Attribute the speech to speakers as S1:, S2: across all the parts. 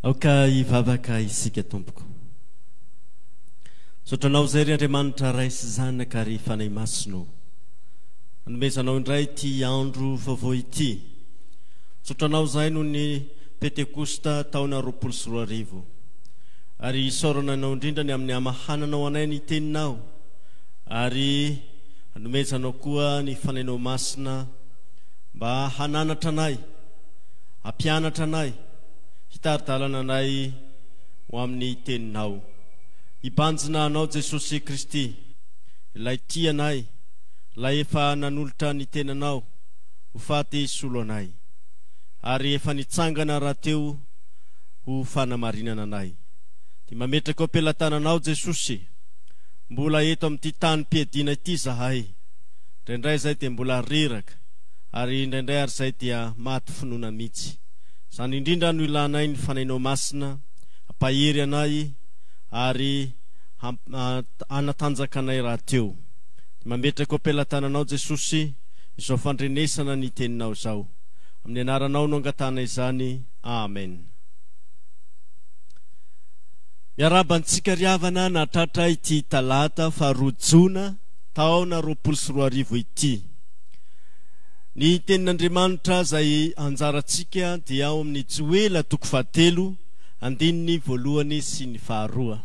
S1: Aoka hivavaka isika tompoko. Misaotra anao izay ry Andriamanitra Ray sy Zanaka ary Fanahy Masina o. Anomezanao indray ity andro vaovao ity. Misaotra anao izahay noho ny Pentekosta taona 2020. Ary isaorana anao indrindra ny amin'ny hamahananao anay ny teninao ary anomezanao koa ny Fanahinao Masina mba hananatra anay, hampianatra anay, hitari-dalana anay ho amin'ny teninao. Hibanjina anao Jesosy Kristy, ilay tia anay, ilay efa nanolotra ny tenanao ho faty hisolo anay, ary efa nitsangana rahateo ho fanamarinana anay. Dia mametraka eo am-pelatananao Jesosy, mbola eto amin'ity tanim-piadiana ity izahay, indraindray izay dia mbola reraka, ary indraindray ary izay dia maty finoana mihitsy. Izany indrindra no ilanay ny Fanahinao Masina hampahery anay ary hanatanjaka anay rahateo. Dia mametraka eo am-pelatananao Jesosy izao fandrenesana ny teninao izao. Amin'ny anaranao no angatahana izany. Amen. Miarahaba antsika ry havana nahatratra ity talata faharoa jona taona 2020 ity. Ny tenin'Andriamanitra izay anjarantsika dia ao amin'ny Joela toko fahatelo andininy voalohany sy ny faharoa.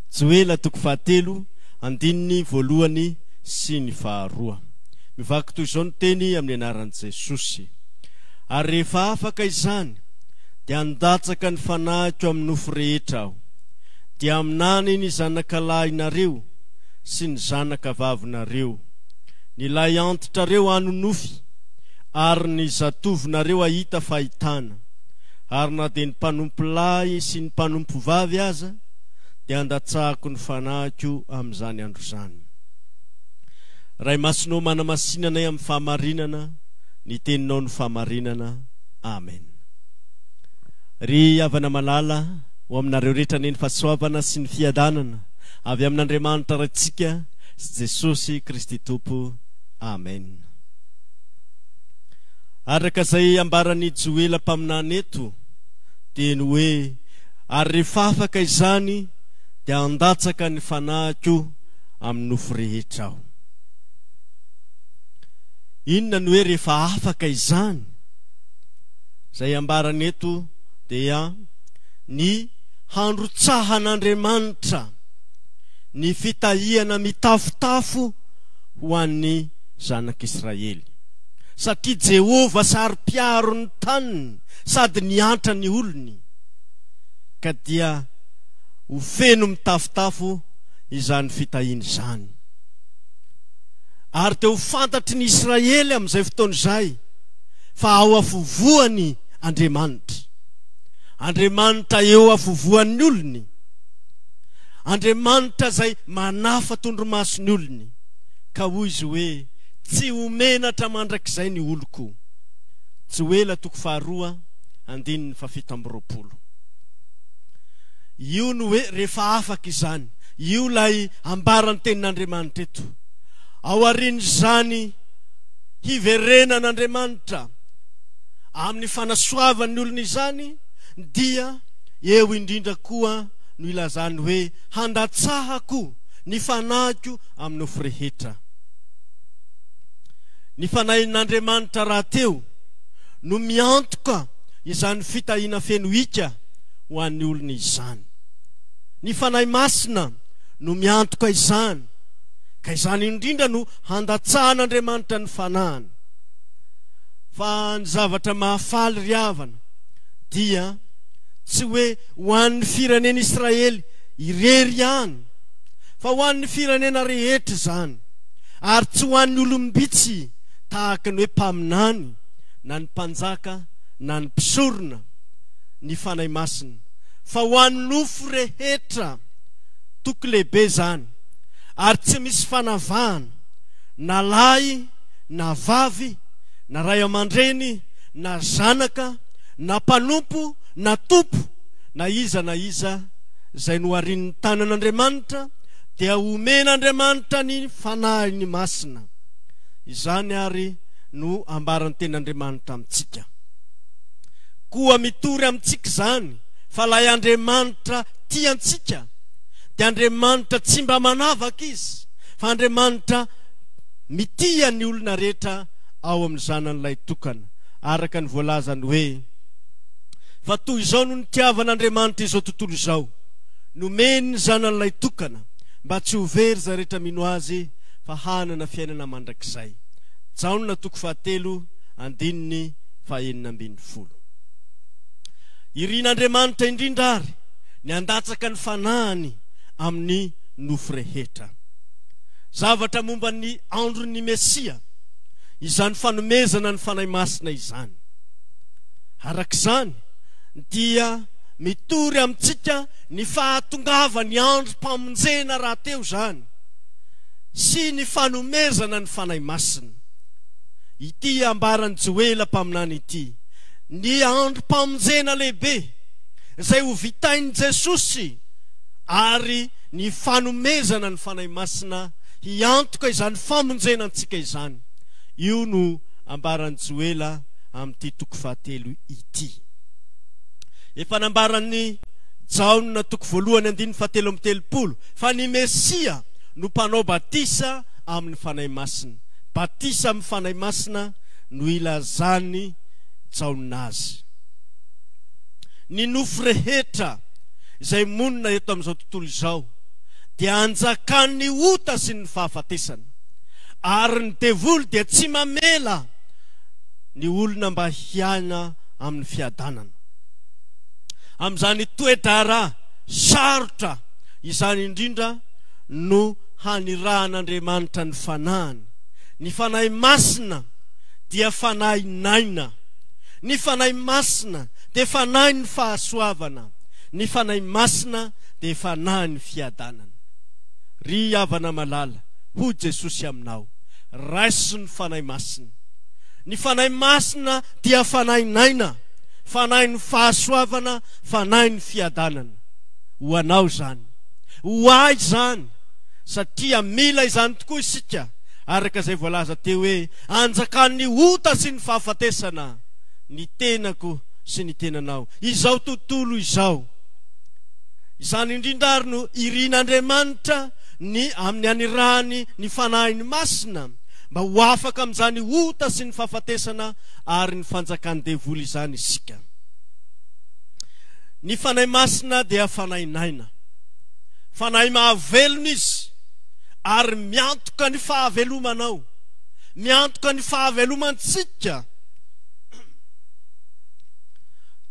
S1: Joela toko fahatelo andininy voalohany sy ny faharoa. Mivaky toy izao ny teny amin'ny anaran'i Jesosy. Ary rehefa afaka izany, dia handatsaka ny fanahiko amin'ny nofo rehetra aho. Dia haminany ny zanakalahinareo sy ny zanakavavinareo. Ny lahy antitrareo hanonofy, ary ny zatovonareo hahita fahitana, ary na dia ny mpanompo lahy sy ny mpanompo vavy aza, dia handatsahako ny fanahiko amin'izany andro izany. Ray Masina ô, manamasina anay amin'ny fahamarinana, ny teninao no fahamarinana. Amen. Ry havana malala, ho aminareo rehetra anie ny fahasoavana sy ny fiadanana avy amin'Andriamanitra Raintsika sy Jesosy Kristy Tompo. Amen. Araka izay ambaran'i Joela mpaminany eto dia ny hoe ary rehefa afaka izany dia handatsaka ny fanahiko amin'ny nofo rehetra aho. Inona no hoe rehefa afaka izany? Izay ambarany eto dia ny handrotsahan'Andriamanitra ny fitahiana mitafotafo ho an'ny zanak'Israely. Satria Jehovah saro-piaro ny taniny sady niantra ny olony, ka dia ho feno mitafotafo izany fitahiana izany. Ary dia ho fantatry ny Israely amin'izay fotoana izay fa ao afovoany Andriamanitra. Andriamanitra eo afovoan'ny olony. Andriamanitra izay manafa tondromaso ny olony, ka hoy Izy hoe, Tsy ho menatra mandrakizay ny oloko. Joela toko faharoa andininy fahafito amby 20. Io no hoe rehefa afaka izany. Io ilay ambaran'ny tenin'Andriamanitra eto. Ao aorian'izany hiverenan'Andriamanitra amin'ny fanasoavan'ny olona izany dia eo indrindra koa no ilazany hoe, Handatsahako ny fanahiko amin'ny nofo rehetra. Ny fanahin'Andriamanitra rahateo no miantoka izany fitahiana feno hika ho an'ny olony izany. Ny Fanahy Masina no miantoka izany, ka izany indrindra no handatsahan'Andriamanitra ny fanahiny. Fa ny zavatra mahafaly ry havana dia tsy hoe ho an'ny firenena Israely irery ihany, fa ho an'ny firenena rehetra izany, ary tsy ho an'ny olom-bitsy tahaka ny hoe mpaminany, na ny mpanjaka, na ny mpisorona, ny Fanahy Masina, fa ho an'ny nofo rehetra. Toko lehibe izany, ary tsy misy fanavahana, na lahy na vavy, na ray aman-dreny, na zanaka, na mpanompo, na tompo, na iza na iza izay noharin'ny tanan'Andriamanitra, dia homen'Andriamanitra ny Fanahiny Masina. Izany àry no ambaran'ny Tenin'Andriamanitra amintsika. Koa mitory amintsika izany. fa ilay Andriamanitra tia antsika dia Andriamanitra tsy mba manavaka Izy, fa Andriamanitra mitia ny olona rehetra ao amin'ny Zanany Lahitokana, araka ny voalazany hoe, Fa toy izao no nitiavan'Andriamanitra izao tontolo izao, nomeny ny Zanany Lahitokana, mba tsy ho very izay rehetra mino Azy, fa hanana fiainana mandrakizay. Jaona toko fahatelo andininy fahenina ambin'ny folo. Irin'Andriamanitra indrindra àry ny handatsaka ny Fanahiny amin'ny nofo rehetra. Zavatra momba ny andron'ny Mesia izany fanomezana ny Fanahy Masina izany. Araka izany, dia mitory amintsika ny fahatongavan'ny androm-pamonjena rahateo izany sy ny fanomezana ny Fanahy Masina. Ity ambaran'i Joela mpaminany ity, ny androm-pamonjena lehibe izay ho vitain'i Jesosy ary ny fanomezana ny Fanahy Masina hiantoka izany famonjena antsika izany. Io no ambaran'i Joela amin'ity toko fahatelo ity. Efa nambaran'i Jaona toko voalohany andininy fahatelo amby telopolo fa ny Mesia no mpanao batisa amin'ny Fanahy Masina. Batisa amin'ny Fanahy Masina no ilazan'i Jaona azy. Ny nofo rehetra izay monina eto amin'izao tontolo izao dia anjakan'ny ota sy ny fahafatesana, ary ny devoly dia tsy mamela ny olona mba hiaina amin'ny fiadanana. Amin'izany toe-draharaha sarotra izany indrindra no hanirahan'Andriamanitra ny Fanahiny. Ny Fanahy Masina dia Fanahin'aina. Ny Fanahy Masina dia Fanahin'ny fahasoavana. Ny Fanahy Masina dia Fanahin'ny fiadanana. Ry havana malala, hoy Jesosy aminao, raiso ny Fanahy Masina. Ny Fanahy Masina dia Fanahin'aina, Fanahin'ny fahasoavana, Fanahin'ny fiadanana. Ho anao izany. Ho ahy izany. Satria mila izany tokoa isika, araka izay voalaza teo hoe, Anjakan'ny ota sy ny fahafatesana ny tenako sy ny tenanao, izao tontolo izao. Izany indrindra ary no irin'Andriamanitra ny amin'ny anirahany ny Fanahiny Masina mba ho afaka amin'izany ota sy ny fahafatesana ary ny fanjakan'ny devoly izany isika. Ny Fanahy Masina dia Fanahin'aina. Fanahy mahavelona Izy ary miantoka ny fahavelomanao, miantoka ny fahavelomantsika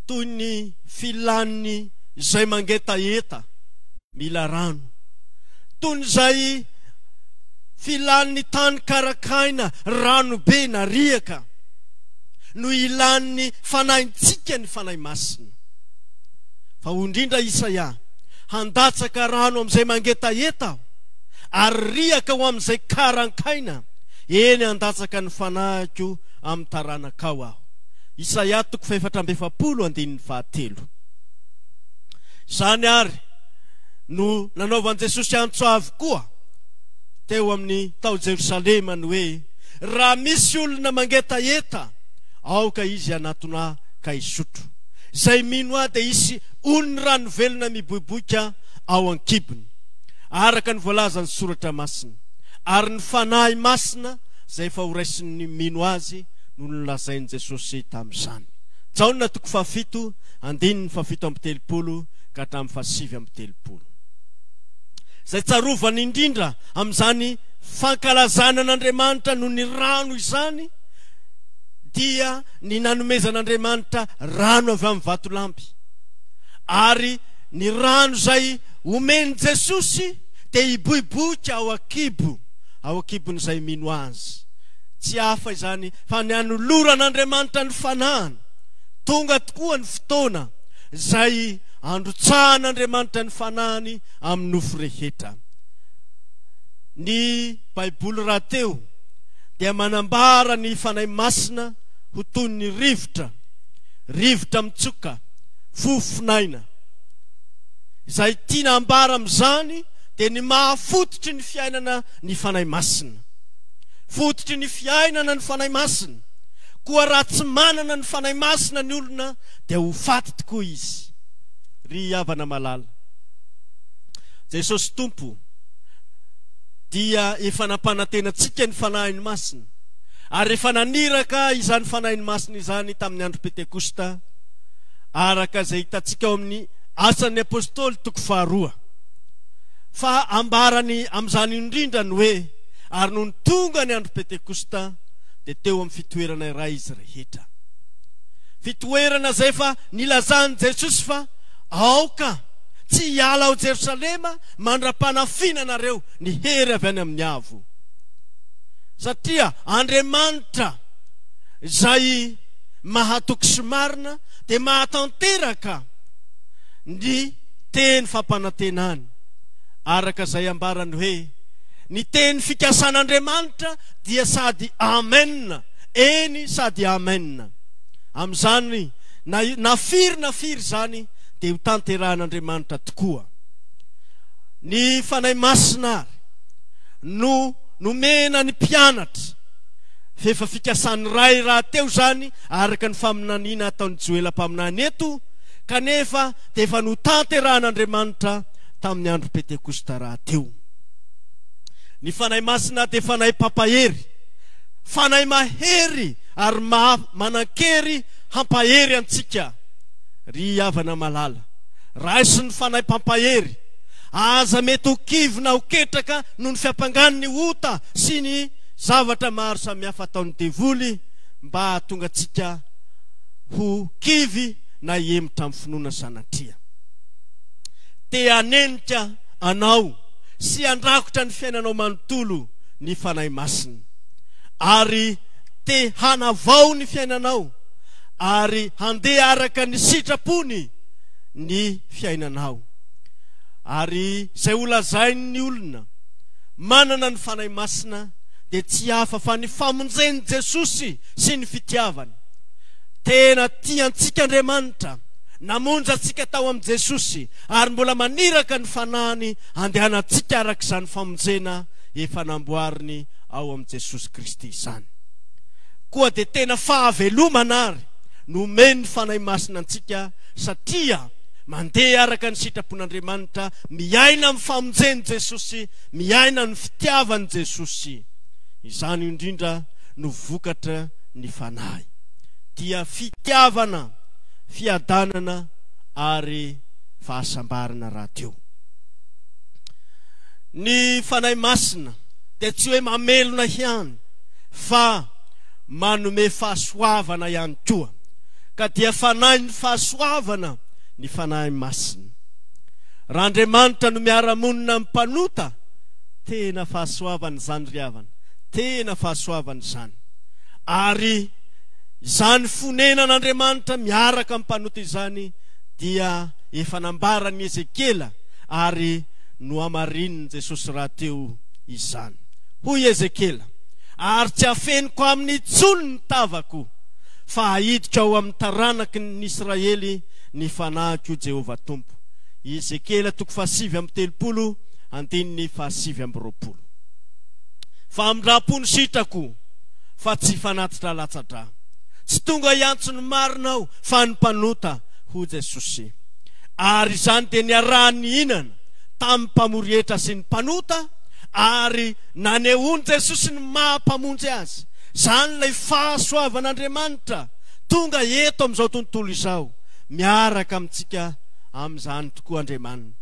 S1: toy ny filan'ny izay mangetaheta mila rano, toy ny izay filan'ny tany karakaina rano be na riaka no ilan'ny fanahintsika ny Fanahy Masina. Fa hoy indrindra Isaia, Handatsaka rano amin'izay mangetaheta aho, ary riaka ho amin'izay karankaina, eny handatsaka ny fanahiko amin'ny taranakao aho. Isaia toko fahefatra amby efapolo andininy fahatelo. Izany àry no nanaovan'i Jesosy antso avo koa teo amin'ny tao Jerosalema ny hoe, Raha misy olona mangetaheta, aoka izy hanatona ahy ka hisotro. Izay mino ahy dia hisy ony rano velona miboiboika ao an-kibony, araka ny voalazan'ny Soratra Masina. Ary ny Fanahy Masina izay efa horaisin'ny mino azy no nolazain'i Jesosy tamin'izany. Jaona toko fahafito, andininy fahafito amby telopolo ka hatramin'ny fahasivy amby telopolo. Izay tsarovana indrindra amin'izany fankalazana an'Andriamanitra noho ny rano izany dia ny nanomezan'Andriamanitra rano avy amin'ny vatolampy. Ary ny rano izay omen'i Jesosy dia hiboiboika ao an-kibo, ao an-kibon'izay mino Azy. Tsy hafa izany fa ny hanoloran'Andriamanitra ny Fanahiny. Tonga tokoa ny fotoana izay handrotsahan'Andriamanitra ny Fanahiny amin'ny nofo rehetra. Ny Baiboly rahateo dia manambara ny Fanahy Masina ho toy ny rivotra, rivotra mitsoka, fofon'aina. Izay tiana ambara amin'izany dia ny maha fototry ny fiainana ny Fanahy Masina. Fototry ny fiainana ny Fanahy Masina. Koa raha tsy manana ny Fanahy Masina ny olona dia ho faty tokoa izy. Ry havana malala, Jesosy Tompo dia efa nampanantena antsika ny Fanahiny Masina, ary efa naniraka izany Fanahiny Masina izany tamin'ny andro Pentekosta, araka izay hitantsika ao amin'ny Asan'ny Apostoly toko faharoa. Fa ambarany amin'izany indrindra ny hoe, Ary nony tonga ny andro Pentekosta, dia teo amin'ny fitoerana iray izy rehetra. Fitoerana izay efa nilazan'i Jesosy fa aoka tsy hiala ao Jerosalema mandra-panafiana anareo ny hery avy any amin'ny avo. Satria Andriamanitra izay mahatoky sy marina dia mahatanteraka ny teny fampanantenany, araka izay ambarany hoe, Ny teny fikasan'Andriamanitra dia sady Amen, eny sady Amen. Amin'izany, na, na firy na firy izany, dia ho tanterahan'Andriamanitra tokoa. Ny Fanahy Masina ary no nomena ny mpianatra, f'efa fikasan'ny Ray rahateo izany, araka ny faminaniana ataon'i Joela mpaminany eto, kanefa dia efa notanterahan'Andriamanitra tamin'ny andro Pentekosta rahateo. Ny Fanahy Masina dia Fanahy mpampahery, Fanahy mahery ary manan-kery hampahery antsika. Ry havana malala, raiso ny Fanahy mpampahery. Aza mety ho kivy na ho ketraka noho ny fiampangan'ny ota sy ny zavatra maro samihafa ataon'ny devoly mba hahatonga antsika ho kivy na hihemotra amin'ny finoana sanatria. Te hanenika anao sy handrakotra ny fiainanao manontolo ny Fanahy Masina. Ary te hanavao ny fiainanao ary handeha araka ny sitrapony ny fiainanao. Ary izay holazain'ny olona manana ny Fanahy Masina dia tsy hafa fa ny famonjen'i Jesosy sy ny fitiavany. Tena tia antsika Andriamanitra, namonjy antsika tao amin'i Jesosy ary mbola maniraka ny Fanahiny handehanantsika araka izany famonjena efa namboariny ao amin'i Jesosy Kristy izany. Koa dia tena fahavelomana àry no omen'ny Fanahy Masina antsika satria mandeha araka ny sitrapon'Andriamanitra, miaina amin'ny famonjen'i Jesosy, miaina ny fitiavan'i Jesosy. Izany indrindra no vokatra ny Fanahy. Dia fitiavana, fiadanana ary fahasambarana rahateo. Ny Fanahy Masina dia tsy hoe mamelona ihany fa manome fahasoavana ihany koa. Ka dia Fanahin'ny fahasoavana ny Fanahy Masina. Raha Andriamanitra no miara-monina amin'ny mpanota, tena fahasoavana izany ry havana, tena fahasoavana izany. Ary izany fonenan'Andriamanitra miaraka amin'ny mpanota izany dia efa nambaran'i Ezekiela ary nohamarinin'i Jesosy rahateo izany. Hoy Ezekiela, Ary tsy hafeniko aminy intsony ny tavako, fa hahidiko ao amin'ny taranaky ny Israely ny fanahiko, Jehovah Tompo. Ezekiela toko fahasivy amby telopolo, andininy fahasivy amby roapolo. Famindram-po no sitrako, fa tsy fanatitra latsa-drà. Tsy tonga hiantso ny marina aho, fa ny mpanota, hoy Jesosy. Ary izany dia niarahany nihinana tamin'ny mpamory hetra sy ny mpanota, ary nanehoan'i Jesosy ny maha Mpamonjy azy. Izany ilay fahasoavan'Andriamanitra tonga eto amin'izao tontolo izao. Miaraka amintsika amin'izany tokoa Andriamanina.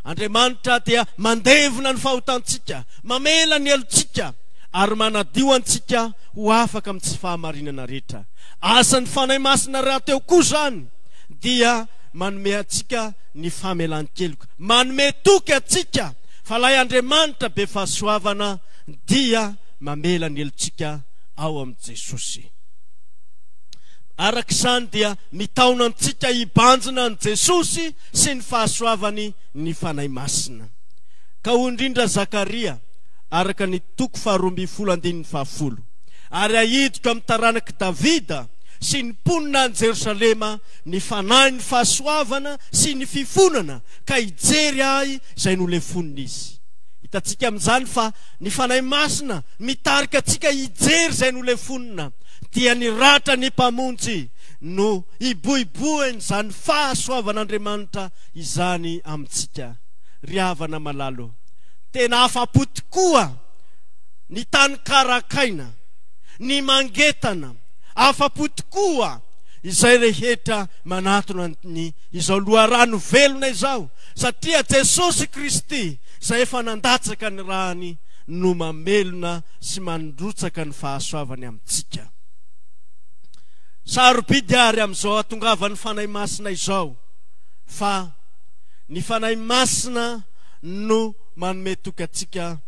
S1: Andriamanitra dia mandevona ny fahotantsika, mamela ny helotsika, ary manadio antsika ho afaka amin'ny tsy fahamarinana rehetra. Asan'ny Fanahy Masina rahateo koa izany dia manome antsika ny famelan-keloka. Manome toky antsika fa ilay Andriamanitra be fahasoavana dia mamela ny helotsika ao amin'i Jesosy. Araka izany dia mitaona antsika hibanjina an'i Jesosy sy ny fahasoavany ny Fanahy Masina. Ka hoy indrindra Zakaria araka ny toko faharoambinifolo andininy fahafolo, Ary hahidiko amin'ny taranak'i Davida sy ny mponina any Jerosalema ny fanahin'ny fahasoavana sy ny fifonana, ka hijery ahy izay nolefonina izy. Hitantsika amin'izany fa ny Fanahy Masina mitarika antsika hijery izay nolefonina, dia ny ratran'ny Mpamonjy, no hiboiboin'izany fahasoavan'Andriamanitra izany amintsika. Ry havana malala ô, tena afa-po tokoa ny tany karakaina, ny mangetana, afa-po tokoa izay rehetra manatona ny izao loharano velona izao, satria Jesosy Kristy izay efa nandatsaka ny rany no mamelona sy mandrotsaka ny fahasoavany amintsika. Sarobidy àry amin'izao hatongavan'ny Fanahy Masina izao fa ny Fanahy Masina no manome toky antsika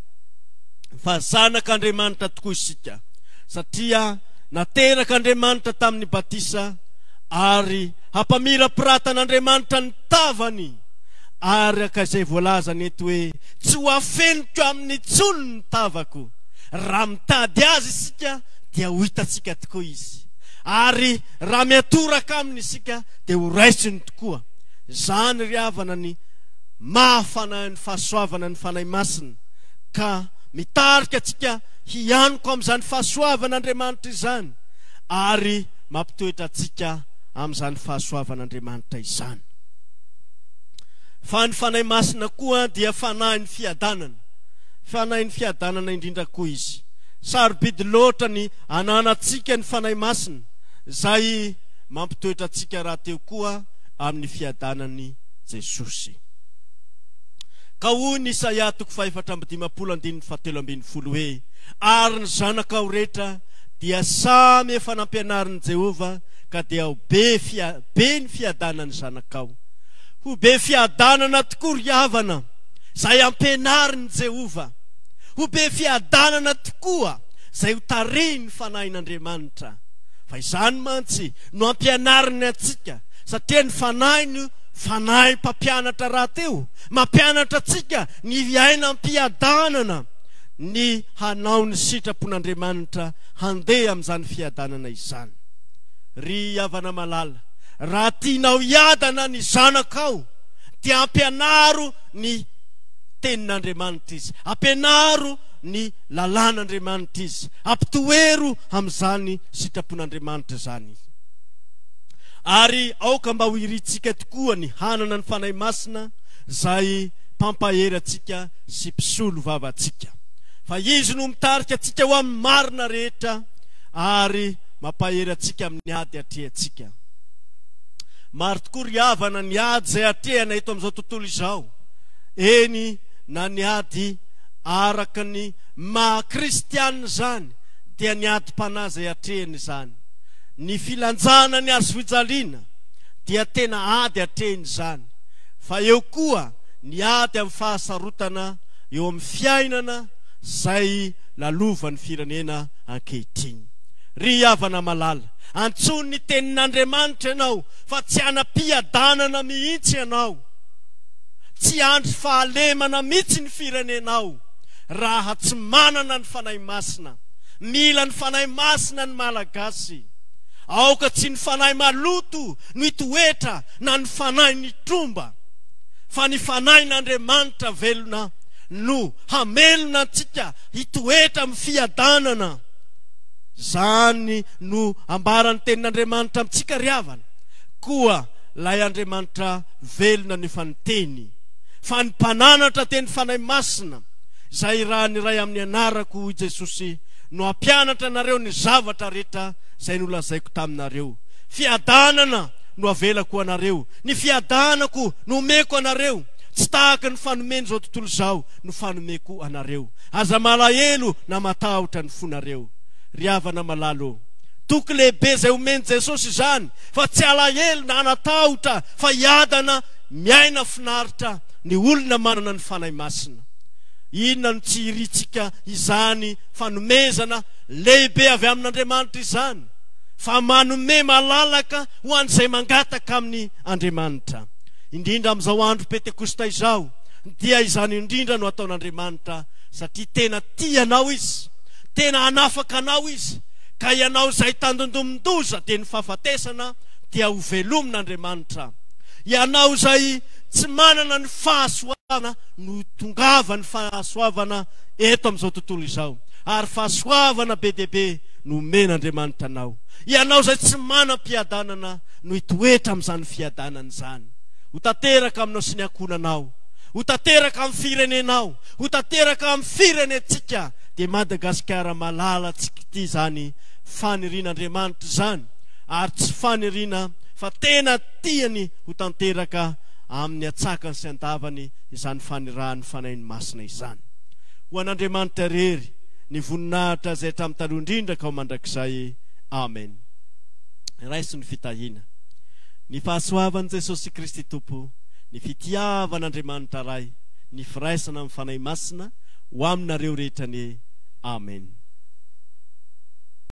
S1: fa zanak'Andriamanitra tokoa isika, satria naterak'Andriamanitra tamin'ny batisa ary hampamirapiratan'Andriamanitra ny tavany, araka izay voalazany eto hoe, Tsy ho afeniko aminy intsony ny tavako. Raha mitady Azy isika dia ho hitantsika tokoa Izy. Ary raha miatoraka Aminy isika dia ho raisiny tokoa. Izany ry havana ny maha fanahin'ny fahasoavana ny Fanahy Masina ka mitarika antsika hianoka amin'izany fahasoavan'Andriamanitra izany ary mampitoetra antsika amin'izany fahasoavan'Andriamanitra izany. Fa ny Fanahy Masina koa dia fanahin'ny fiadanana. Fanahin'ny fiadanana indrindra koa Izy. Sarobidy loatra ny ananantsika ny Fanahy Masina, izay mampitoetra antsika rahateo koa amin'ny fiadanan'i Jesosy. Ka hoy ny Isaia toko faha-54 andininy faha-13 hoe, Ary ny zanakao rehetra dia samy efa nampianarin'i Jehovah, ka dia ho be fia, be ny fiadanan'ny zanakao. Ho be fiadanana tokoa ry havana, izay ampianarin'i Jehovah. Ho be fiadanana tokoa izay ho tarihin'ny Fanahin'Andriamanitra. Fa izany mantsy no ampianariny antsika, satria ny Fanahiny Fanahy mpampianatra rahateo, mampianatra antsika ny hiaina am-piadanana, ny hanao ny sitrapon'Andriamanitra, handeha amin'izany fiadanana izany. Ry havana malala, raha tianao hiadana ny zanakao, dia ampianaro ny Tenin'Andriamanitra izy. Ampianaro ny lalàn'Andriamanitra izy. Ampitoero amin'izany sitrapon'Andriamanitra izany izy. Ary aoka mba ho irintsika tokoa ny hanana ny Fanahy Masina izay mpampahery antsika sy mpisolo vava antsika. Fa Izy no mitarika antsika ho amin'ny marina rehetra ary mampahery antsika amin'ny ady atrehantsika. Maro tokoa ry havana ny ady izay atrehana eto amin'izao tontolo izao. Eny na ny ady araka ny maha kristianina izany dia ny adim-panahy izay atrehina izany. Ny filanjana ny hazofijaliana dia tena ady atrehina izany. Fa eo koa ny ady amin'ny fahasarotana eo amin'ny fiainana izay lalovan'ny firenena ankehitriny. Ry havana malala, antsoin'ny tenin'Andriamanitra ianao fa tsy hanam-piadanana mihitsy ianao. Tsy handry fahalemana mihitsy ny firenenao raha tsy manana ny Fanahy Masina. Mila ny Fanahy Masina ny Malagasy. Aoka tsy ny fanahy maloto no hitoetra na ny fanahin'ny tromba, fa ny Fanahin'Andriamanitra velona no hamelona antsika hitoetra amin'ny fiadanana. Izany no ambaran'ny Tenin'Andriamanitra amintsika ry havana. Koa ilay Andriamanitra velona no efa niteny, fa ny mpananatra dia ny Fanahy Masina, izay irahan'ny Ray amin'ny anarako, hoy Jesosy, no hampianatra anareo ny zavatra rehetra izay nolazaiko taminareo. Fiadanana no avelako ho anareo, ny fiadanako no omeko anareo, tsy tahaka ny fanomen'izao tontolo izao no fanomeko anareo. Aza malahelo na matahotra ny fonareo. Ry havana malala ô, toky lehibe izay omen'i Jesosy izany, fa tsy alahelo na hanatahotra fa hiadana miaina finaritra ny olona manana ny Fanahy Masina. Inona no tsy irintsika izany fanomezana lehibe avy amin'Andriamanitra izany, fa manome malalaka ho an'izay mangataka aminy Andriamanitra. Indrindra amin'izao andro Pentekosta izao, dia izany indrindra no ataon'Andriamanitra, satria tena tia anao Izy, tena hanafaka anao Izy, ka ianao izay tandindomin-doza dia ny fahafatesana dia ho velomin'Andriamanitra. Ianao izay tsy manana ny fahasoavana no tongavan'ny fahasoavana eto amin'izao tontolo izao, ary fahasoavana be dia be. no omen'Andriamanitra anao. Ianao izay tsy manam-piadanana no hitoetra amin'izany fiadanana izany. Ho tanteraka aminao sy ny ankohonanao. Ho tanteraka amin'ny firenenao. Ho tanteraka amin'ny firenentsika. Dia Madagasikara malalantsika ity izany fanirian'Andriamanitra izany. Ary tsy faniriana fa tena tiany ho tanteraka amin'ny atsakany sy andavany izany fanirahan'ny Fanahiny Masina izany. Ho an'Andriamanitra irery ny voninahitra izay hatramin'ny taloha indrindra ka ho mandrakizay. Amen. Raiso ny fitahiana. Ny fahasoavan'i Jesosy Kristy Tompo, ny fitiavan'Andriamanitra Ray, ny firaisana amin'ny Fanahy Masina ho aminareo rehetra anie. Amen.